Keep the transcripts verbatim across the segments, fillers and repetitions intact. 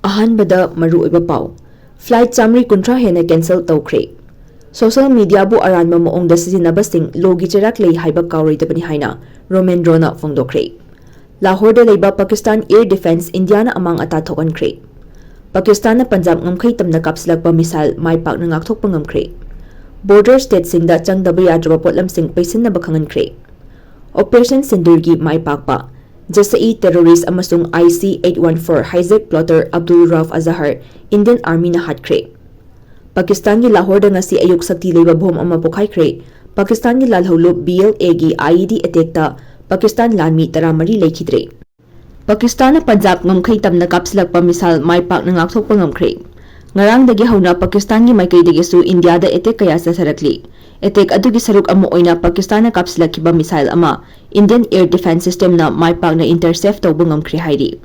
ꯑꯍꯥꯟꯕꯗ ꯃꯔꯨꯑꯣꯏꯕ ꯄꯥꯎ꯫ Flight ꯆꯥꯃꯔꯤ ꯀꯨꯟꯊ꯭ꯔꯥ ꯍꯦꯟꯅ cancel ꯇꯧꯈ꯭ꯔꯦ꯫ Social mediaꯕꯨ ꯑꯔꯥꯟꯕ ꯃꯑꯣꯡꯗ ꯁꯤꯖꯤꯟꯅꯕꯁꯤꯡ lawꯒꯤ ꯆꯩꯔꯥꯛ ꯂꯩ ꯍꯥꯏꯕ ꯀꯥꯎꯔꯣꯏꯗꯕꯅꯤ ꯍꯥꯏꯅ ꯔꯣꯃꯦꯟꯗ꯭ꯔꯣꯅ ꯐꯣꯡꯗꯣꯛꯈ꯭ꯔꯦ꯫ ꯂꯥꯍꯣꯔꯗ ꯂꯩꯕ ꯄꯥꯀꯤꯁꯇꯥꯟ air defence ꯏꯟꯗꯤꯌꯥꯅ ꯑꯃꯥꯡ ꯑꯇꯥ ꯊꯣꯛꯍꯟꯈ꯭ꯔꯦ꯫ ꯄꯥꯀꯤꯁꯇꯥꯟꯅ ꯄꯟꯖꯥꯕ ꯉꯝꯈꯩ ꯇꯝꯅ ꯀꯥꯞꯁꯤꯜꯂꯛꯄ missile ꯃꯥꯏ ꯄꯥꯛꯅ ꯉꯥꯛꯊꯣꯛꯄ ꯉꯝꯈ꯭ꯔꯦ꯫ Border stateꯁꯤꯡꯗ ꯆꯪꯗꯕ ꯌꯥꯗ꯭ꯔꯕ ꯄꯣꯠꯂꯝꯁꯤꯡ ꯄꯩꯁꯤꯟꯅꯕ ꯈꯪꯍꯟꯈ꯭ꯔꯦ꯫ Operation ꯁꯤꯟꯗꯨꯔꯒꯤ ꯃꯥꯏ ꯄꯥꯛꯄ꯫ ꯖꯁꯏ terrorist ꯑꯃꯁꯨꯡ IC eight one four hijack plotter Abdul ꯔꯥꯎꯐ ꯑꯖꯍꯔ Indian Armyꯅ ꯍꯥꯠꯈ꯭ꯔꯦ꯫ ꯄꯥꯀꯤꯁꯇꯥꯟꯒꯤ ꯂꯥꯍꯣꯔꯗ ꯉꯁꯤ ꯑꯌꯨꯛ ꯁꯛꯇꯤ ꯂꯩꯕ bomb ꯑꯃ ꯄꯣꯈꯥꯏꯈ꯭ꯔꯦ꯫ ꯄꯥꯀꯤꯁꯇꯥꯟꯒꯤ ꯂꯥꯜꯍꯧꯂꯨꯞ BLAꯒꯤ IED attackꯇ ꯄꯥꯀꯤꯁꯇꯥꯟ ꯂꯥꯟꯃꯤ ꯇꯔꯥꯃꯔꯤ ꯂꯩꯈꯤꯗ꯭ꯔꯦ꯫ ꯄꯥꯀꯤꯁꯇꯥꯟꯅ ꯄꯟꯖꯥꯕ ꯉꯝꯈꯩ ꯇꯝꯅ ꯀꯥꯞꯁꯤꯜꯂꯛꯄ missile ꯃꯥꯏ ꯄꯥꯛꯅ ꯉꯥꯛꯊꯣꯛꯄ ꯉꯝꯈ꯭ꯔꯦ꯫ ꯉꯔꯥꯡꯗꯒꯤ ꯍꯧꯅ ꯄꯥꯀꯤꯁꯇꯥꯟꯒꯤ ꯃꯥꯏꯀꯩꯗꯒꯤꯁꯨ ꯏꯟꯗꯤꯌꯥꯗ attack ꯀꯌꯥ ꯆꯠꯊꯔꯛꯂꯤ꯫ Attack ꯑꯗꯨꯒꯤ ꯁꯔꯨꯛ ꯑꯃ ꯑꯣꯏꯅ ꯄꯥꯀꯤꯁꯇꯥꯟꯅ ꯀꯥꯞꯁꯤꯜꯂꯛꯈꯤꯕ missile ꯑꯃ Indian air defence systemꯅ ꯃꯥꯏ ꯄꯥꯛꯅ intercept ꯇꯧꯕ ꯉꯝꯈ꯭ꯔꯦ ꯍꯥꯏꯔꯤ꯫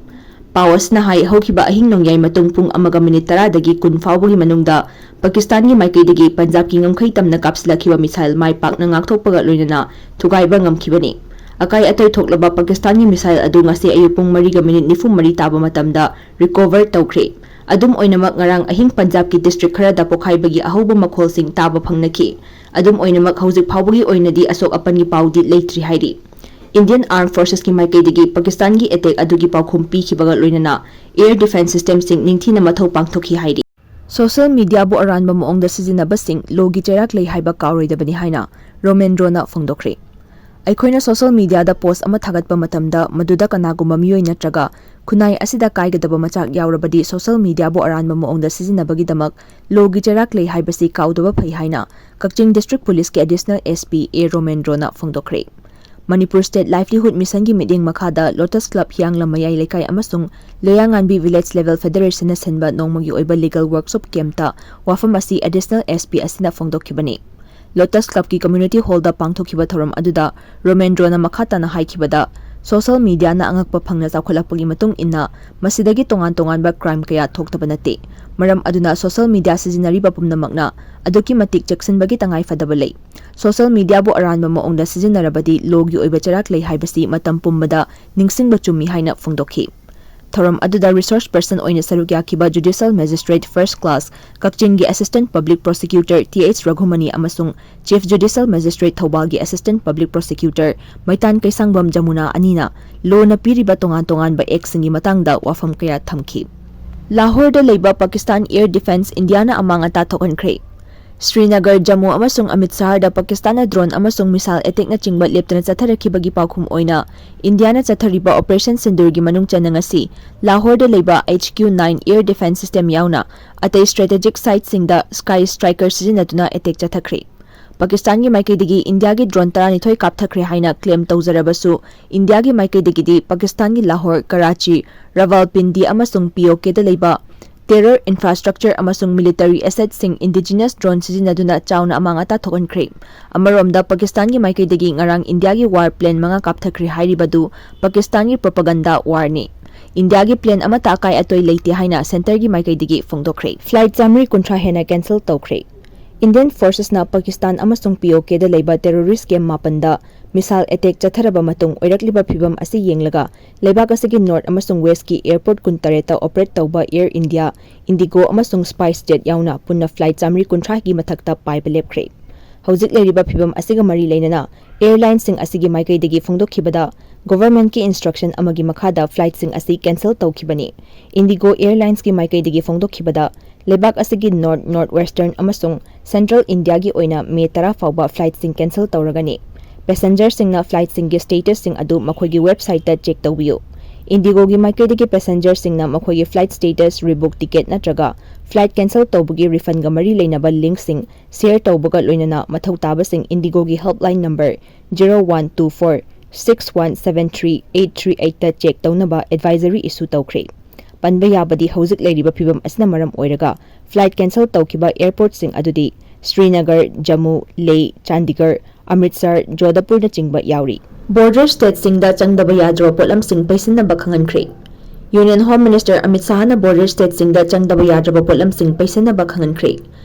ꯄꯥꯎ ꯑꯁꯤꯅ ꯍꯥꯏ, ꯍꯧꯈꯤꯕ ꯑꯍꯤꯡ ꯅꯣꯡꯌꯥꯏ ꯃꯇꯨꯡ ꯄꯨꯡ ꯑꯃꯒ minute ꯇꯔꯥꯗꯒꯤ ꯀꯨꯟ ꯐꯥꯎꯕꯒꯤ ꯃꯅꯨꯡꯗ ꯄꯥꯀꯤꯁꯇꯥꯟꯒꯤ ꯃꯥꯏꯀꯩꯗꯒꯤ ꯄꯟꯖꯥꯕꯀꯤ ꯉꯝꯈꯩ ꯇꯝꯅ ꯀꯥꯞꯁꯤꯜꯂꯛꯈꯤꯕ missile ꯃꯥꯏ ꯄꯥꯛꯅ ꯉꯥꯛꯊꯣꯛꯄꯒ ꯂꯣꯏꯅꯅ ꯊꯨꯒꯥꯏꯕ ꯉꯝꯈꯤꯕꯅꯤ꯫ ꯑꯀꯥꯏ ꯑꯇꯣꯏ ꯊꯣꯛꯂꯕ ꯄꯥꯀꯤꯁꯇꯥꯟꯒꯤ missile ꯑꯗꯨ ꯉꯁꯤ ꯑꯌꯨꯛ ꯄꯨꯡ ꯃꯔꯤꯒ minute ꯅꯤꯐꯨ ꯃꯔꯤ ꯇꯥꯕ ꯃꯇꯝꯗ recover ꯇꯧꯈ꯭ꯔꯦ꯫ ꯑꯗꯨꯝ ꯑꯣꯏꯅꯃꯛ, ꯉꯔꯥꯡ ꯑꯍꯤꯡ ꯄꯟꯖꯥꯕꯀꯤ district ꯈꯔꯗ ꯄꯣꯈꯥꯏꯕꯒꯤ ꯑꯍꯧꯕ ꯃꯈꯣꯜꯁꯤꯡ ꯇꯥꯕ ꯐꯪꯅꯈꯤ꯫ ꯑꯗꯨꯝ ꯑꯣꯏꯅꯃꯛ, ꯍꯧꯖꯤꯛ ꯐꯥꯎꯕꯒꯤ ꯑꯣꯏꯅꯗꯤ ꯑꯁꯣꯛ ꯑꯄꯟꯒꯤ ꯄꯥꯎꯗꯤ ꯂꯩꯇ꯭ꯔꯤ ꯍꯥꯏꯔꯤ꯫ Indian Armed Forcesꯀꯤ ꯃꯥꯏꯀꯩꯗꯒꯤ ꯄꯥꯀꯤꯁꯇꯥꯟꯒꯤ attack ꯑꯗꯨꯒꯤ ꯄꯥꯎꯈꯨꯝ ꯄꯤꯈꯤꯕꯒ ꯂꯣꯏꯅꯅ air defence systemꯁꯤꯡ ꯅꯤꯡꯊꯤꯅ ꯃꯊꯧ ꯄꯥꯡꯊꯣꯛꯈꯤ ꯍꯥꯏꯔꯤ꯫ Social mediaꯕꯨ ꯑꯔꯥꯟꯕ ꯃꯑꯣꯡꯗ ꯁꯤꯖꯤꯟꯅꯕꯁꯤꯡ lawꯒꯤ ꯆꯩꯔꯥꯛ ꯂꯩ ꯍꯥꯏꯕ ꯀꯥꯎꯔꯣꯏꯗꯕꯅꯤ ꯍꯥꯏꯅ ꯔꯣꯃꯦꯟꯗ꯭ꯔꯣꯅ ꯐꯣꯡꯗꯣꯛꯈ꯭ꯔꯦ꯫ ꯑꯩꯈꯣꯏꯅ social mediaꯗ post ꯑꯃ ꯊꯥꯒꯠꯄ ꯃꯇꯝꯗ ꯃꯗꯨꯗ ꯀꯅꯥꯒꯨꯝꯕ ꯃꯤꯑꯣꯏ ꯅꯠꯇ꯭ꯔꯒ ꯈꯨꯟꯅꯥꯏ ꯑꯁꯤꯗ ꯀꯥꯏꯒꯗꯕ ꯃꯆꯥꯛ ꯌꯥꯎꯔꯕꯗꯤ social mediaꯕꯨ ꯑꯔꯥꯟꯕ ꯃꯑꯣꯡꯗ ꯁꯤꯖꯤꯟꯅꯕꯒꯤꯗꯃꯛ lawꯒꯤ ꯆꯩꯔꯥꯛ ꯂꯩ ꯍꯥꯏꯕꯁꯤ ꯀꯥꯎꯗꯕ ꯐꯩ ꯍꯥꯏꯅ ꯀꯛꯆꯤꯡ District Policeꯀꯤ Additional SP ꯑꯦ ꯔꯣꯃꯦꯟꯗ꯭ꯔꯣꯅ ꯐꯣꯡꯗꯣꯛꯈ꯭ꯔꯦ꯫ ꯃꯅꯤꯄꯨꯔ State Livelihood Missionꯒꯤ ꯃꯤꯠꯌꯦꯡ ꯃꯈꯥꯗ Lotus Club ꯍꯤꯌꯥꯡꯂꯝ ꯃꯌꯥꯏ ꯂꯩꯀꯥꯏ ꯑꯃꯁꯨꯡ ꯂꯩꯌꯥꯉꯥꯟꯕꯤ Village Level Federationꯅ ꯁꯤꯟꯕ ꯅꯣꯡꯃꯒꯤ ꯑꯣꯏꯕ legal workshop campꯇ ꯋꯥꯐꯝ ꯑꯁꯤ Additional SP ꯑꯁꯤꯅ ꯐꯣꯡꯗꯣꯛꯈꯤꯕꯅꯤ꯫ Lotus Clubꯀꯤ community hallꯗ ꯄꯥꯡꯊꯣꯛꯈꯤꯕ ꯊꯧꯔꯝ ꯑꯗꯨꯗ ꯔꯣꯃꯦꯟꯗ꯭ꯔꯣꯅ ꯃꯈꯥ ꯇꯥꯅ ꯍꯥꯏꯈꯤꯕꯗ, social mediaꯅ ꯑꯉꯛꯄ ꯐꯪꯅ ꯆꯥꯎꯈꯠꯂꯛꯄꯒꯤ ꯃꯇꯨꯡ ꯏꯟꯅ ꯃꯁꯤꯗꯒꯤ ꯇꯣꯉꯥꯟ ꯇꯣꯉꯥꯟꯕ crime ꯀꯌꯥ ꯊꯣꯛꯇꯕ ꯅꯠꯇꯦ꯫ ꯃꯔꯝ ꯑꯗꯨꯅ social media ꯁꯤꯖꯤꯟꯅꯔꯤꯕ ꯄꯨꯝꯅꯃꯛꯅ ꯑꯗꯨꯛꯀꯤ ꯃꯇꯤꯛ ꯆꯦꯛꯁꯤꯟꯕꯒꯤ ꯇꯉꯥꯏ ꯐꯗꯕ ꯂꯩ꯫ Social mediaꯕꯨ ꯑꯔꯥꯟꯕ ꯃꯑꯣꯡꯗ ꯁꯤꯖꯤꯟꯅꯔꯕꯗꯤ lawꯒꯤ ꯑꯣꯏꯕ ꯆꯩꯔꯥꯛ ꯂꯩ ꯍꯥꯏꯕꯁꯤ ꯃꯇꯝ ꯄꯨꯝꯕꯗ ꯅꯤꯡꯁꯤꯡꯕ ꯆꯨꯝꯃꯤ ꯍꯥꯏꯅ ꯐꯣꯡꯗꯣꯛꯈꯤ꯫ ꯊꯧꯔꯝ ꯑꯗꯨꯗ resource person ꯑꯣꯏꯅ ꯁꯔꯨꯛ ꯌꯥꯈꯤꯕ Judicial Magistrate First Class ꯀꯛꯆꯤꯡꯒꯤ Assistant Public Prosecutor Th Raghumani ꯑꯃꯁꯨꯡ Chief Judicial Magistrate ꯊꯧꯕꯥꯜꯒꯤ Assistant Public Prosecutor ꯃꯩꯇꯥꯟ ꯀꯩꯁꯥꯡꯕꯝ Yamuna ꯑꯅꯤꯅ ꯂꯣꯅ ꯄꯤꯔꯤꯕ ꯇꯣꯉꯥꯟ ꯇꯣꯉꯥꯟꯕ actꯁꯤꯡꯒꯤ ꯃꯇꯥꯡꯗ ꯋꯥꯐꯝ ꯀꯌꯥ ꯊꯝꯈꯤ꯫ ꯂꯥꯍꯣꯔꯗ ꯂꯩꯕ Pakistan Air Defence Indiaꯅ ꯑꯃꯥꯡ ꯑꯇꯥ ꯊꯣꯛꯍꯟꯈ꯭ꯔꯦ꯫ ꯁ꯭ꯔꯤꯅꯒꯔ, ꯖꯝꯃꯨ ꯑꯃꯁꯨꯡ ꯑꯃ꯭ꯔꯤꯠꯁꯔꯗ ꯄꯥꯀꯤꯁꯇꯥꯟꯅ drone ꯑꯃꯁꯨꯡ missile attackꯅꯆꯤꯡꯕ ꯂꯦꯞꯇꯅ ꯆꯠꯊꯔꯛꯈꯤꯕꯒꯤ ꯄꯥꯎꯈꯨꯝ ꯑꯣꯏꯅ ꯏꯟꯗꯤꯌꯥꯅ ꯆꯠꯊꯔꯤꯕ Operation Sindoorꯒꯤ ꯃꯅꯨꯡ ꯆꯟꯅ ꯉꯁꯤ ꯂꯥꯍꯣꯔꯗ ꯂꯩꯕ H Q nine air defence system ꯌꯥꯎꯅ ꯑꯇꯩ strategic siteꯁꯤꯡꯗ Sky Striker ꯁꯤꯖꯤꯟꯅꯗꯨꯅ attack ꯆꯠꯊꯈ꯭ꯔꯦ꯫ ꯄꯥꯀꯤꯁꯇꯥꯟꯒꯤ ꯃꯥꯏꯀꯩꯗꯒꯤ ꯏꯟꯗꯤꯌꯥꯒꯤ drone ꯇꯔꯥꯅꯤꯊꯣꯏ ꯀꯥꯞꯊꯈ꯭ꯔꯦ ꯍꯥꯏꯅ claim ꯇꯧꯖꯔꯕꯁꯨ, ꯏꯟꯗꯤꯌꯥꯒꯤ ꯃꯥꯏꯀꯩꯗꯒꯤꯗꯤ ꯄꯥꯀꯤꯁꯇꯥꯟꯒꯤ ꯂꯥꯍꯣꯔ, ꯀꯔꯥꯆꯤ, ꯔꯥꯋꯜꯄꯤꯟꯗꯤ ꯑꯃꯁꯨꯡ P O Kꯗ ꯂꯩꯕ terror infrastructure ꯑꯃꯁꯨꯡ military assetꯁꯤꯡ indigenous drone ꯁꯤꯖꯤꯟꯅꯗꯨꯅ ꯆꯥꯎꯅ ꯑꯃꯥꯡ ꯑꯇꯥ ꯊꯣꯛꯍꯟꯈ꯭ꯔꯦ꯫ ꯑꯃꯔꯣꯝꯗ, ꯄꯥꯀꯤꯁꯇꯥꯟꯒꯤ ꯃꯥꯏꯀꯩꯗꯒꯤ ꯉꯔꯥꯡ ꯏꯟꯗꯤꯌꯥꯒꯤ war plane ꯃꯉꯥ ꯀꯥꯞꯊꯈ꯭ꯔꯦ ꯍꯥꯏꯔꯤꯕꯗꯨ ꯄꯥꯀꯤꯁꯇꯥꯟꯒꯤ propaganda warꯅꯤ꯫ ꯏꯟꯗꯤꯌꯥꯒꯤ plane ꯑꯃꯠꯇ ꯑꯀꯥꯏ ꯑꯇꯣꯏ ꯂꯩꯇꯦ ꯍꯥꯏꯅ centreꯒꯤ ꯃꯥꯏꯀꯩꯗꯒꯤ ꯐꯣꯡꯗꯣꯛꯈ꯭ꯔꯦ꯫ Flight ꯆꯥꯃꯔꯤ ꯀꯨꯟꯊ꯭ꯔꯥ ꯍꯦꯟꯅ cancel ꯇꯧꯈ꯭ꯔꯦ꯫ Indian forcesꯅ ꯄꯥꯀꯤꯁꯇꯥꯟ ꯑꯃꯁꯨꯡ P O Kꯗ ꯂꯩꯕ terrorist camp ꯃꯥꯄꯟꯗ missile attack ꯆꯠꯊꯔꯕ ꯃꯇꯨꯡ ꯑꯣꯏꯔꯛꯂꯤꯕ ꯐꯤꯚꯝ ꯑꯁꯤ ꯌꯦꯡꯂꯒ, ꯂꯩꯕꯥꯛ ꯑꯁꯤꯒꯤ north ꯑꯃꯁꯨꯡ westꯀꯤ airport ꯀꯨꯟꯇꯔꯦꯠꯇ operate ꯇꯧꯕ Air India, IndiGo ꯑꯃꯁꯨꯡ SpiceJet ꯌꯥꯎꯅ ꯄꯨꯟꯅ flight ꯆꯥꯃꯔꯤ ꯀꯨꯟꯊ꯭ꯔꯥꯒꯤ ꯃꯊꯛꯇ ꯄꯥꯏꯕ ꯂꯦꯞꯈ꯭ꯔꯦ꯫ ꯍꯧꯖꯤꯛ ꯂꯩꯔꯤꯕ ꯐꯤꯚꯝ ꯑꯁꯤꯒ ꯃꯔꯤ ꯂꯩꯅꯅ, airlineꯁꯤꯡ ꯑꯁꯤꯒꯤ ꯃꯥꯏꯀꯩꯗꯒꯤ ꯐꯣꯡꯗꯣꯛꯈꯤꯕꯗ, governmentꯀꯤ instruction ꯑꯃꯒꯤ ꯃꯈꯥꯗ flightꯁꯤꯡ ꯑꯁꯤ cancel ꯇꯧꯈꯤꯕꯅꯤ꯫ IndiGo Airlinesꯀꯤ ꯃꯥꯏꯀꯩꯗꯒꯤ ꯐꯣꯡꯗꯣꯛꯈꯤꯕꯗ, ꯂꯩꯕꯥꯛ ꯑꯁꯤꯒꯤ north, north western ꯑꯃꯁꯨꯡ central Indiaꯒꯤ ꯑꯣꯏꯅ May ꯇꯔꯥ ꯐꯥꯎꯕ flightꯁꯤꯡ cancel ꯇꯧꯔꯒꯅꯤ꯫ Passengerꯁꯤꯡꯅ flightꯁꯤꯡꯒꯤ statusꯁꯤꯡ ꯑꯗꯨ ꯃꯈꯣꯏꯒꯤ websiteꯇ check ꯇꯧꯕꯤꯌꯨ꯫ IndiGoꯒꯤ ꯃꯥꯏꯀꯩꯗꯒꯤ passengerꯁꯤꯡꯅ ꯃꯈꯣꯏꯒꯤ flight status, rebook ticket ꯅꯠꯇ꯭ꯔꯒ flight cancel ꯇꯧꯕꯒꯤ refundꯒ ꯃꯔꯤ ꯂꯩꯅꯕ linkꯁꯤꯡ share ꯇꯧꯕꯒ ꯂꯣꯏꯅꯅ ꯃꯊꯧ ꯇꯥꯕꯁꯤꯡ IndiGoꯒꯤ helpline number zero one two four six one seven three eight three eightꯇ check ꯇꯧꯅꯕ advisory issue ꯇꯧꯈ꯭ꯔꯦ꯫ ꯄꯟꯕ ꯌꯥꯕꯗꯤ, ꯍꯧꯖꯤꯛ ꯂꯩꯔꯤꯕ ꯐꯤꯚꯝ ꯑꯁꯤꯅ ꯃꯔꯝ ꯑꯣꯏꯔꯒ flight cancel ꯇꯧꯈꯤꯕ airportꯁꯤꯡ ꯑꯗꯨꯗꯤ ꯁ꯭ꯔꯤꯅꯒꯔ, ꯖꯝꯃꯨ, ꯂꯦ, ꯆꯥꯟꯗꯤꯒꯔ, ꯑꯃ꯭ꯔꯤꯠꯁꯔ, ꯖꯣꯙꯄꯨꯔꯅꯆꯤꯡꯕ ꯌꯥꯎꯔꯤ꯫ Border stateꯁꯤꯡꯗ ꯆꯪꯗꯕ ꯌꯥꯗ꯭ꯔꯕ ꯄꯣꯠꯂꯝꯁꯤꯡ ꯄꯩꯁꯤꯟꯅꯕ ꯈꯪꯍꯟꯈ꯭ꯔꯦ꯫ Union Home Minister Amit ꯁꯥꯍꯅ border stateꯁꯤꯡꯗ ꯆꯪꯗꯕ ꯌꯥꯗ꯭ꯔꯕ ꯄꯣꯠꯂꯝꯁꯤꯡ ꯄꯩꯁꯤꯟꯅꯕ ꯈꯪꯍꯟꯈ꯭ꯔꯦ꯫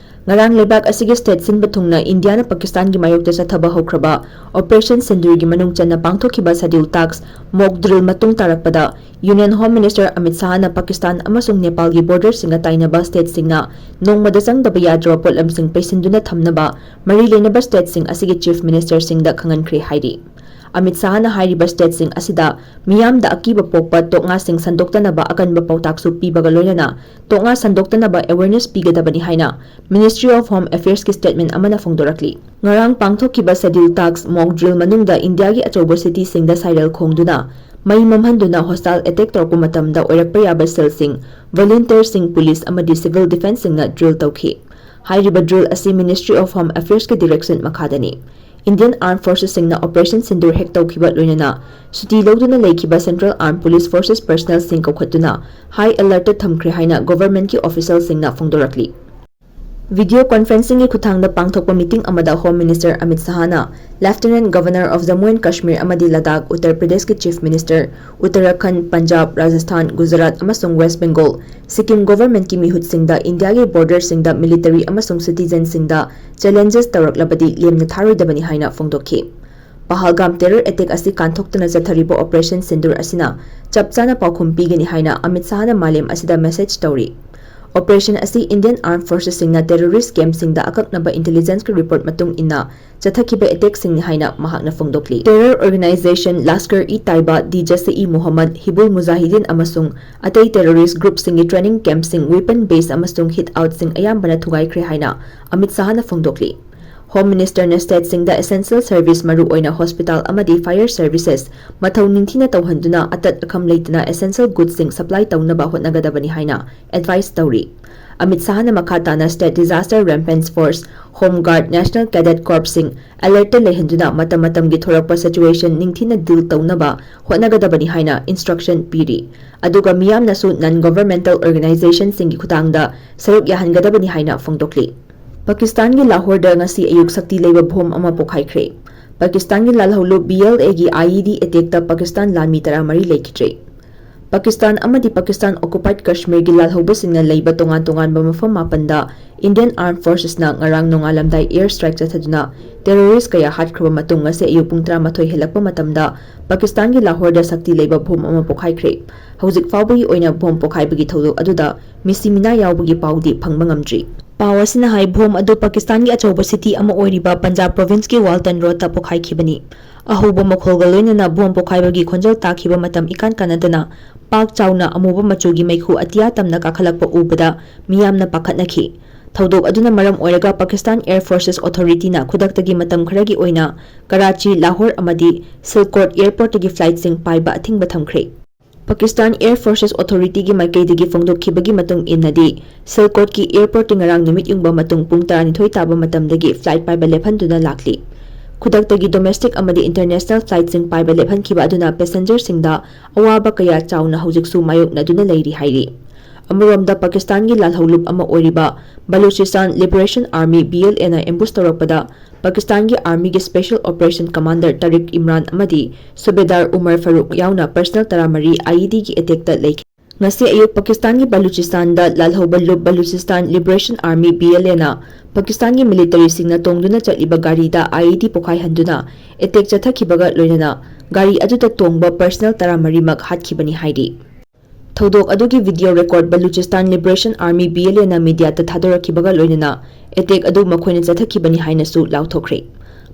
ꯉꯔꯥꯡ ꯂꯩꯕꯥꯛ ꯑꯁꯤꯒꯤ state ꯁꯤꯟꯕ ꯊꯨꯡꯅ ꯏꯟꯗꯤꯌꯥꯅ ꯄꯥꯀꯤꯁꯇꯥꯟꯒꯤ ꯃꯥꯌꯣꯛꯇ ꯆꯠꯊꯕ ꯍꯧꯈ꯭ꯔꯕ Operation Sindoorꯒꯤ ꯃꯅꯨꯡ ꯆꯟꯅ ꯄꯥꯡꯊꯣꯛꯈꯤꯕ Scheduled Task mock drill ꯃꯇꯨꯡ ꯇꯥꯔꯛꯄꯗ Union Home Minister Amit ꯁꯍꯥꯅ Pakistan ꯑꯃꯁꯨꯡ ꯅꯦꯄꯥꯜꯒꯤ borderꯁꯤꯡꯒ ꯇꯥꯏꯅꯕ stateꯁꯤꯡꯅ ꯅꯣꯡꯃꯗ ꯆꯪꯗꯕ ꯌꯥꯗ꯭ꯔꯕ ꯄꯣꯠꯂꯝꯁꯤꯡ ꯄꯩꯁꯤꯟꯗꯨꯅ ꯊꯝꯅꯕ ꯃꯔꯤ ꯂꯩꯅꯕ stateꯁꯤꯡ ꯑꯁꯤꯒꯤ Chief Ministerꯁꯤꯡꯗ ꯈꯪꯍꯟꯈ꯭ꯔꯦ ꯍꯥꯏꯔꯤ꯫ ꯑꯃꯤꯠ ꯁꯍꯥꯅ ꯍꯥꯏꯔꯤꯕ stateꯁꯤꯡ ꯑꯁꯤꯗ ꯃꯤꯌꯥꯝꯗ ꯑꯀꯤꯕ ꯄꯣꯛꯄ ꯇꯣꯛꯉꯥꯁꯤꯡ ꯁꯟꯗꯣꯛꯇꯅꯕ ꯑꯀꯟꯕ ꯄꯥꯎꯇꯥꯛꯁꯨ ꯄꯤꯕꯒ ꯂꯣꯏꯅꯅ ꯇꯣꯛꯉꯥ ꯁꯟꯗꯣꯛꯇꯅꯕ awareness ꯄꯤꯒꯗꯕꯅꯤ ꯍꯥꯏꯅ Ministry of Home Affairsꯀꯤ statement ꯑꯃꯅ ꯐꯣꯡꯗꯣꯔꯛꯂꯤ꯫ ꯉꯔꯥꯡ ꯄꯥꯡꯊꯣꯛꯈꯤꯕ Scheduled Task mock drill ꯃꯅꯨꯡꯗ ꯏꯟꯗꯤꯌꯥꯒꯤ ꯑꯆꯧꯕ cityꯁꯤꯡꯗ siren ꯈꯣꯡꯗꯨꯅ ꯃꯩ ꯃꯝꯍꯟꯗꯨꯅ hostile attack ꯇꯧꯔꯛꯄ ꯃꯇꯝꯗ ꯑꯣꯏꯔꯛꯄ ꯌꯥꯕ ꯁꯦꯜꯁꯤꯡ, volunteerꯁꯤꯡ, police ꯑꯃꯗꯤ civil defenceꯁꯤꯡꯅ drill ꯇꯧꯈꯤ꯫ ꯍꯥꯏꯔꯤꯕ drill ꯑꯁꯤ Ministry of Home Affairsꯀꯤ direction ꯃꯈꯥꯗꯅꯤ꯫ Indian Armed Forcesꯁꯤꯡꯅ Operation Sindoor ꯍꯦꯛ ꯇꯧꯈꯤꯕ ꯂꯣꯏꯅꯅ ꯁꯨꯇꯤ ꯂꯧꯗꯨꯅ ꯂꯩꯈꯤꯕ Central Armed Police Forces personnelꯁꯤꯡ ꯀꯧꯈꯠꯇꯨꯅ high alertꯇ ꯊꯝꯈ꯭ꯔꯦ ꯍꯥꯏꯅ governmentꯀꯤ officialꯁꯤꯡꯅ ꯐꯣꯡꯗꯣꯔꯛꯂꯤ꯫ Video conferencingꯒꯤ ꯈꯨꯠꯊꯥꯡꯗ ꯄꯥꯡꯊꯣꯛꯄ meeting ꯑꯃꯗ Home Minister Amit ꯁꯍꯥꯅ Lieutenant Governor of Jammu and Kashmir ꯑꯃꯗꯤ ꯂꯗꯥꯈ, ꯎꯠꯇꯔ ꯄ꯭ꯔꯗꯦꯁꯀꯤ Chief Minister, ꯎꯠꯇꯔꯥꯈꯟꯗ, ꯄꯟꯖꯥꯕ, ꯔꯥꯖꯁꯊꯥꯟ, ꯒꯨꯖꯔꯥꯠ ꯑꯃꯁꯨꯡ ꯋꯦꯁ ꯕꯦꯡꯒꯣꯜ, ꯁꯤꯛꯀꯤꯝ governmentꯀꯤ ꯃꯤꯍꯨꯠꯁꯤꯡꯗ ꯏꯟꯗꯤꯌꯥꯒꯤ borderꯁꯤꯡꯗ military ꯑꯃꯁꯨꯡ citizenꯁꯤꯡꯗ challenges ꯇꯧꯔꯛꯂꯕꯗꯤ ꯂꯦꯝꯅ ꯊꯥꯔꯣꯏꯗꯕꯅꯤ ꯍꯥꯏꯅ ꯐꯣꯡꯗꯣꯛꯈꯤ꯫ ꯄꯍꯜꯒꯥꯝ terror attack ꯑꯁꯤ ꯀꯥꯟꯊꯣꯛꯇꯨꯅ ꯆꯠꯊꯔꯤꯕ Operation Sindoor ꯑꯁꯤꯅ ꯆꯞ ꯆꯥꯅ ꯄꯥꯎꯈꯨꯝ ꯄꯤꯒꯅꯤ ꯍꯥꯏꯅ ꯑꯃꯤꯠ ꯁꯍꯥꯅ ꯃꯥꯂꯦꯝ ꯑꯁꯤꯗ message ꯇꯧꯔꯤ꯫ Operation ꯑꯁꯤ Indian Armed Forcesꯁꯤꯡꯅ terrorist campꯁꯤꯡꯗ ꯑꯀꯛꯅꯕ intelligenceꯀꯤ report ꯃꯇꯨꯡ ꯏꯟꯅ ꯆꯠꯊꯈꯤꯕ attackꯁꯤꯡꯅꯤ ꯍꯥꯏꯅ ꯃꯍꯥꯛꯅ ꯐꯣꯡꯗꯣꯛꯂꯤ꯫ Terror organisation Lashkar-e-Taiba, ꯗꯤ ꯖꯩꯁ-ꯏ-ꯃꯨꯍꯝꯃꯗ, ꯍꯤꯕꯨꯜ ꯃꯨꯖꯥꯍꯤꯗꯤꯟ ꯑꯃꯁꯨꯡ ꯑꯇꯩ terrorist groupꯁꯤꯡꯒꯤ training campꯁꯤꯡ, weapon base ꯑꯃꯁꯨꯡ hideoutꯁꯤꯡ ꯑꯌꯥꯝꯕꯅ ꯊꯨꯒꯥꯏꯈ꯭ꯔꯦ ꯍꯥꯏꯅ ꯑꯃꯤꯠ ꯁꯍꯥꯅ ꯐꯣꯡꯗꯣꯛꯂꯤ꯫ Home Ministerꯅ stateꯁꯤꯡꯗ essential service, ꯃꯔꯨꯑꯣꯏꯅ hospital ꯑꯃꯗꯤ fire services, ꯃꯊꯧ ꯅꯤꯡꯊꯤꯅ ꯇꯧꯍꯟꯗꯨꯅ ꯑꯇꯠ ꯑꯈꯝ ꯂꯩꯇꯅ essential goodsꯁꯤꯡ supply ꯇꯧꯅꯕ ꯍꯣꯠꯅꯒꯗꯕꯅꯤ ꯍꯥꯏꯅ advice ꯇꯧꯔꯤ꯫ ꯑꯃꯤꯠ ꯁꯍꯥꯅ ꯃꯈꯥ ꯇꯥꯅ state disaster response force, Home Guard, National Cadet Corpsꯁꯤꯡ alertꯇ ꯂꯩꯍꯟꯗꯨꯅ ꯃꯇꯝ ꯃꯇꯝꯒꯤ ꯊꯣꯔꯛꯄ situation ꯅꯤꯡꯊꯤꯅ deal ꯇꯧꯅꯕ ꯍꯣꯠꯅꯒꯗꯕꯅꯤ ꯍꯥꯏꯅ instruction ꯄꯤꯔꯤ꯫ ꯑꯗꯨꯒ ꯃꯤꯌꯥꯝꯅꯁꯨ non governmental organisationꯁꯤꯡꯒꯤ ꯈꯨꯠꯊꯥꯡꯗ ꯁꯔꯨꯛ ꯌꯥꯍꯟꯒꯗꯕꯅꯤ ꯍꯥꯏꯅ ꯐꯣꯡꯗꯣꯛꯂꯤ꯫ ꯄꯥꯀꯤꯁꯇꯥꯟꯒꯤ ꯂꯥꯍꯣꯔꯗ ꯉꯁꯤ ꯑꯌꯨꯛ ꯁꯛꯇꯤ ꯂꯩꯕ bomb ꯑꯃ ꯄꯣꯈꯥꯏꯈ꯭ꯔꯦ꯫ ꯄꯥꯀꯤꯁꯇꯥꯟꯒꯤ ꯂꯥꯜꯍꯧꯂꯨꯞ ꯕꯤ ꯑꯦꯜ ꯑꯦꯒꯤ ꯑꯥꯏ ꯏ ꯗꯤ attackꯇ ꯄꯥꯀꯤꯁꯇꯥꯟ ꯂꯥꯟꯃꯤ ꯇꯔꯥꯃꯔꯤ ꯂꯩꯈꯤꯗ꯭ꯔꯦ꯫ ꯄꯥꯀꯤꯁꯇꯥꯟ ꯑꯃꯗꯤ ꯄꯥꯀꯤꯁꯇꯥꯟ occupied ꯀꯥꯁꯃꯤꯔꯒꯤ ꯂꯥꯜꯍꯧꯕꯁꯤꯡꯅ ꯂꯩꯕ ꯇꯣꯉꯥꯟ ꯇꯣꯉꯥꯟꯕ ꯃꯐꯝ ꯃꯥꯄꯟꯗ Indian Armed Forcesꯅ ꯉꯔꯥꯡ ꯅꯣꯡꯉꯥꯜꯂꯝꯗꯥꯏ air strike ꯆꯠꯊꯗꯨꯅ terrorist ꯀꯌꯥ ꯍꯥꯠꯈ꯭ꯔꯕ ꯃꯇꯨꯡ ꯉꯁꯤ ꯑꯌꯨꯛ ꯄꯨꯡ ꯇꯔꯥꯃꯥꯊꯣꯏ ꯍꯦꯜꯂꯛꯄ ꯃꯇꯝꯗ ꯄꯥꯀꯤꯁꯇꯥꯟꯒꯤ ꯂꯥꯍꯣꯔꯗ ꯁꯛꯇꯤ ꯂꯩꯕ ꯕꯣꯝ ꯑꯃ ꯄꯣꯈꯥꯏꯈ꯭ꯔꯦ꯫ ꯍꯧꯖꯤꯛ ꯐꯥꯎꯕꯒꯤ ꯑꯣꯏꯅ ꯕꯣꯝ ꯄꯣꯈꯥꯏꯕꯒꯤ ꯊꯧꯗꯣꯛ ꯑꯗꯨꯗ ꯃꯤꯁꯤ ꯃꯤꯅꯥ ꯌꯥꯎꯕꯒꯤ ꯄꯥꯎꯗꯤ ꯐꯪꯕ ꯉꯝꯗ꯭ꯔꯤ꯫ ꯄꯥꯎ ꯑꯁꯤꯅ ꯍꯥꯏ, ꯕꯣꯝ ꯑꯗꯨ ꯄꯥꯀꯤꯁꯇꯥꯟꯒꯤ ꯑꯆꯧꯕ city ꯑꯃ ꯑꯣꯏꯔꯤꯕ ꯄꯟꯖꯥꯕ provinceꯀꯤ Walton Roadꯇ ꯄꯣꯈꯥꯏꯈꯤꯕꯅꯤ꯫ ꯑꯍꯧꯕ ꯃꯈꯣꯜꯒ ꯂꯣꯏꯅꯅ ꯕꯣꯝ ꯄꯣꯈꯥꯏꯕꯒꯤ ꯈꯣꯟꯖꯦꯜ ꯇꯥꯈꯤꯕ ꯃꯇꯝ ꯏꯀꯥꯟ ꯀꯥꯟꯅꯗꯅ ꯄꯥꯛ ꯆꯥꯎꯅ ꯑꯃꯨꯕ ꯃꯆꯨꯒꯤ ꯃꯩꯈꯨ ꯑꯇꯤꯌꯥ ꯇꯝꯅ ꯀꯥꯈꯠꯂꯛꯄ ꯎꯕꯗ ꯃꯤꯌꯥꯝꯅ ꯄꯥꯈꯠꯅꯈꯤ꯫ ꯊꯧꯗꯣꯛ ꯑꯗꯨꯅ ꯃꯔꯝ ꯑꯣꯏꯔꯒ Pakistan Air Forces Authorityꯅ ꯈꯨꯗꯛꯇꯒꯤ ꯃꯇꯝ ꯈꯔꯒꯤ ꯑꯣꯏꯅ ꯀꯔꯥꯆꯤ, ꯂꯥꯍꯣꯔ ꯑꯃꯗꯤ ꯁꯤꯜꯀꯣꯠ airportꯇꯒꯤ flightꯁꯤꯡ ꯄꯥꯏꯕ ꯑꯊꯤꯡꯕ ꯊꯝꯈ꯭ꯔꯦ꯫ Pakistan Air Forces Authorityꯒꯤ ꯃꯥꯏꯀꯩꯗꯒꯤ ꯐꯣꯡꯗꯣꯛꯈꯤꯕꯒꯤ ꯃꯇꯨꯡ ꯏꯟꯅꯗꯤ, ꯁꯤꯜꯀꯣꯠꯀꯤ airportꯇꯤ ꯉꯔꯥꯡ ꯅꯨꯃꯤꯠ ꯌꯨꯡꯕ ꯃꯇꯨꯡ ꯄꯨꯡ ꯇꯔꯥꯅꯤꯊꯣꯏ ꯇꯥꯕ ꯃꯇꯝꯗꯒꯤ flight ꯄꯥꯏꯕ ꯂꯦꯞꯍꯟꯗꯨꯅ ꯂꯥꯛꯂꯤ꯫ ꯈꯨꯗꯛꯇꯒꯤ domestic ꯑꯃꯗꯤ international flightꯁꯤꯡ ꯄꯥꯏꯕ ꯂꯦꯞꯍꯟꯈꯤꯕ ꯑꯗꯨꯅ passengerꯁꯤꯡꯗ ꯑꯋꯥꯕ ꯀꯌꯥ ꯆꯥꯎꯅ ꯍꯧꯖꯤꯛꯁꯨ ꯃꯥꯌꯣꯛꯅꯗꯨꯅ ꯂꯩꯔꯤ ꯍꯥꯏꯔꯤ꯫ ꯑꯃꯔꯣꯝꯗ, ꯄꯥꯀꯤꯁꯇꯥꯟꯒꯤ ꯂꯥꯜꯍꯧꯂꯨꯞ ꯑꯃ ꯑꯣꯏꯔꯤꯕ Balochistan Liberation Army, BLAꯅ ambush ꯇꯧꯔꯛꯄꯗ ꯄꯥꯀꯤꯁꯇꯥꯟꯒꯤ armyꯒꯤ special operation commander Tariq Imran ꯑꯃꯗꯤ ꯁꯨꯕꯦꯗꯥꯔ ꯎꯃꯔ ꯐꯥꯔꯨꯛ ꯌꯥꯎꯅ personnel ꯇꯔꯥꯃꯔꯤ IEDꯒꯤ attackꯇ ꯂꯩꯈꯤ꯫ ꯉꯁꯤ ꯑꯌꯨꯛ ꯄꯥꯀꯤꯁꯇꯥꯟꯒꯤ ꯕꯂꯨꯆꯤꯁꯇꯥꯟꯗ ꯂꯥꯜꯍꯧꯕ ꯂꯨꯞ Balochistan Liberation Army, BLAꯅ ꯄꯥꯀꯤꯁꯇꯥꯟꯒꯤ militaryꯁꯤꯡꯅ ꯇꯣꯡꯗꯨꯅ ꯆꯠꯂꯤꯕ ꯒꯥꯔꯤꯗ IED ꯄꯣꯈꯥꯏꯍꯟꯗꯨꯅ attack ꯆꯠꯊꯈꯤꯕꯒ ꯂꯣꯏꯅꯅ ꯒꯥꯔꯤ ꯑꯗꯨꯗ ꯇꯣꯡꯕ personnel ꯇꯔꯥꯃꯔꯤꯃꯛ ꯍꯥꯠꯈꯤꯕꯅꯤ ꯍꯥꯏꯔꯤ꯫ ꯊꯧꯗꯣꯛ ꯑꯗꯨꯒꯤ video record Balochistan Liberation Army, BLAꯅ mediaꯗ ꯊꯥꯗꯣꯔꯛꯈꯤꯕꯒ ꯂꯣꯏꯅꯅ attack ꯑꯗꯨ ꯃꯈꯣꯏꯅ ꯆꯠꯊꯈꯤꯕꯅꯤ ꯍꯥꯏꯅꯁꯨ ꯂꯥꯎꯊꯣꯛꯈ꯭ꯔꯦ꯫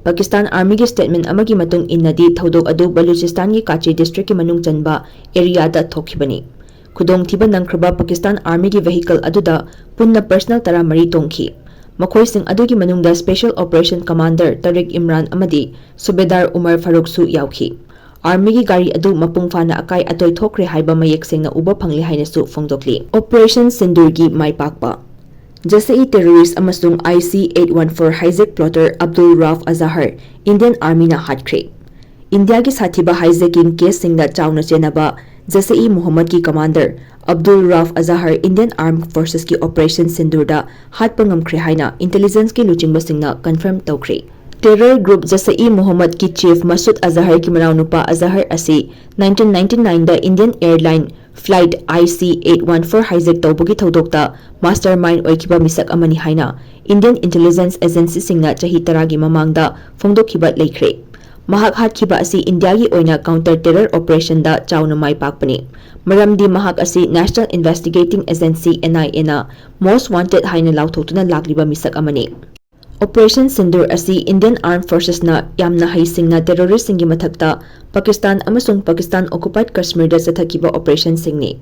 ꯄꯥꯀꯤꯁꯇꯥꯟ armyꯒꯤ statement ꯑꯃꯒꯤ ꯃꯇꯨꯡ ꯏꯟꯅꯗꯤ, ꯊꯧꯗꯣꯛ ꯑꯗꯨ ꯕꯂꯨꯆꯤꯁꯇꯥꯟꯒꯤ ꯀꯥꯆꯤ districtꯀꯤ ꯃꯅꯨꯡ ꯆꯟꯕ areaꯗ ꯊꯣꯛꯈꯤꯕꯅꯤ꯫ ꯈꯨꯗꯣꯡꯊꯤꯕ ꯅꯪꯈ꯭ꯔꯕ ꯄꯥꯀꯤꯁꯇꯥꯟ armyꯒꯤ vehicle ꯑꯗꯨꯗ ꯄꯨꯟꯅ personnel ꯇꯔꯥꯃꯔꯤ ꯇꯣꯡꯈꯤ꯫ ꯃꯈꯣꯏꯁꯤꯡ ꯑꯗꯨꯒꯤ ꯃꯅꯨꯡꯗ special operation commander ꯇꯥꯔꯤꯛ ꯏꯝꯔꯥꯟ ꯑꯃꯗꯤ ꯁꯨꯕꯦꯗꯥꯔ ꯎꯃꯔ ꯐꯥꯔꯨꯛꯁꯨ ꯌꯥꯎꯈꯤ꯫ Armyꯒꯤ ꯒꯥꯔꯤ ꯑꯗꯨ ꯃꯄꯨꯡ ꯐꯥꯅ ꯑꯀꯥꯏ ꯑꯇꯣꯏ ꯊꯣꯛꯈ꯭ꯔꯦ ꯍꯥꯏꯕ ꯃꯌꯦꯛ ꯁꯦꯡꯅ ꯎꯕ ꯐꯪꯂꯦ ꯍꯥꯏꯅꯁꯨ ꯐꯣꯡꯗꯣꯛꯂꯤ꯫ Operation ꯁꯤꯟꯗꯨꯔꯒꯤ ꯃꯥꯏ ꯄꯥꯛꯄ꯫ JSE terrorist ꯑꯃꯁꯨꯡ IC eight one four hijack plotter Abdul Rauf Azahar Indian armyꯅ ꯍꯥꯠꯈ꯭ꯔꯦ꯫ ꯏꯟꯗꯤꯌꯥꯒꯤ ꯁꯥꯊꯤꯕ hijacking caseꯁꯤꯡꯗ ꯆꯥꯎꯅ ꯆꯦꯟꯅꯕ JSE Mohammadꯀꯤ commander Abdul Rauf Azahar Indian Armed Forcesꯀꯤ Operation ꯁꯤꯟꯗꯨꯔꯗ ꯍꯥꯠꯄ ꯉꯝꯈ꯭ꯔꯦ ꯍꯥꯏꯅ intelligenceꯀꯤ ꯂꯨꯆꯤꯡꯕꯁꯤꯡꯅ confirm ꯇꯧꯈ꯭ꯔꯦ꯫ Terror group JSE Mohammadꯀꯤ chief Masood Azharꯒꯤ ꯃꯅꯥꯎꯅꯨꯄꯥ Azhar ꯑꯁꯤ nineteen ninety nineꯗ Indian Airline Flight I C eight one four hijack ꯇꯧꯕꯒꯤ ꯊꯧꯗꯣꯛꯇ mastermind ꯑꯣꯏꯈꯤꯕ ꯃꯤꯁꯛ ꯑꯃꯅꯤ ꯍꯥꯏꯅ Indian intelligence agencyꯁꯤꯡꯅ ꯆꯍꯤ ꯇꯔꯥꯒꯤ ꯃꯃꯥꯡꯗ ꯐꯣꯡꯗꯣꯛꯈꯤꯕ ꯂꯩꯈ꯭ꯔꯦ꯫ ꯃꯍꯥꯛ ꯍꯥꯠꯈꯤꯕ ꯑꯁꯤ ꯏꯟꯗꯤꯌꯥꯒꯤ ꯑꯣꯏꯅ counter terror operationꯗ ꯆꯥꯎꯅ ꯃꯥꯏ ꯄꯥꯛꯄꯅꯤ, ꯃꯔꯝꯗꯤ ꯃꯍꯥꯛ ꯑꯁꯤ National Investigating Agency, N I Aꯅ most wanted ꯍꯥꯏꯅ ꯂꯥꯎꯊꯣꯛꯇꯨꯅ ꯂꯥꯛꯂꯤꯕ ꯃꯤꯁꯛ ꯑꯃꯅꯤ꯫ Operation Sindoor ꯑꯁꯤ Indian Armed Forcesꯅ ꯌꯥꯝꯅ ꯍꯩꯁꯤꯡꯅ terroristꯁꯤꯡꯒꯤ ꯃꯊꯛꯇ ꯄꯥꯀꯤꯁꯇꯥꯟ ꯑꯃꯁꯨꯡ ꯄꯥꯀꯤꯁꯇꯥꯟ occupied ꯀꯥꯁꯃꯤꯔꯗ ꯆꯠꯊꯈꯤꯕ operationꯁꯤꯡꯅꯤ꯫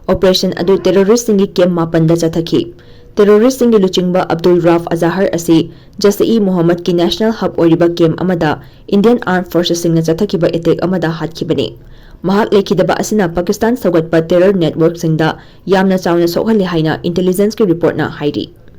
Operation ꯑꯗꯨ terroristꯁꯤꯡꯒꯤ camp ꯃꯥꯄꯟꯗ ꯆꯠꯊꯈꯤ꯫ Terroristꯁꯤꯡꯒꯤ ꯂꯨꯆꯤꯡꯕ ꯑꯕꯗꯨꯜ ꯔꯥꯐ ꯑꯖꯥꯍꯔ ꯑꯁꯤ ꯖꯁ-ꯏ ꯃꯨꯍꯝꯃꯗꯀꯤ national hub ꯑꯣꯏꯔꯤꯕ camp ꯑꯃꯗ Indian Armed Forcesꯁꯤꯡꯅ ꯆꯠꯊꯈꯤꯕ attack ꯑꯃꯗ ꯍꯥꯠꯈꯤꯕꯅꯤ꯫ ꯃꯍꯥꯛ ꯂꯩꯈꯤꯗꯕ ꯑꯁꯤꯅ ꯄꯥꯀꯤꯁꯇꯥꯟ ꯁꯧꯒꯠꯄ terror networkꯁꯤꯡꯗ ꯌꯥꯝꯅ ꯆꯥꯎꯅ ꯁꯣꯛꯍꯜꯂꯦ ꯍꯥꯏꯅ intelligenceꯀꯤ reportꯅ ꯍꯥꯏꯔꯤ꯫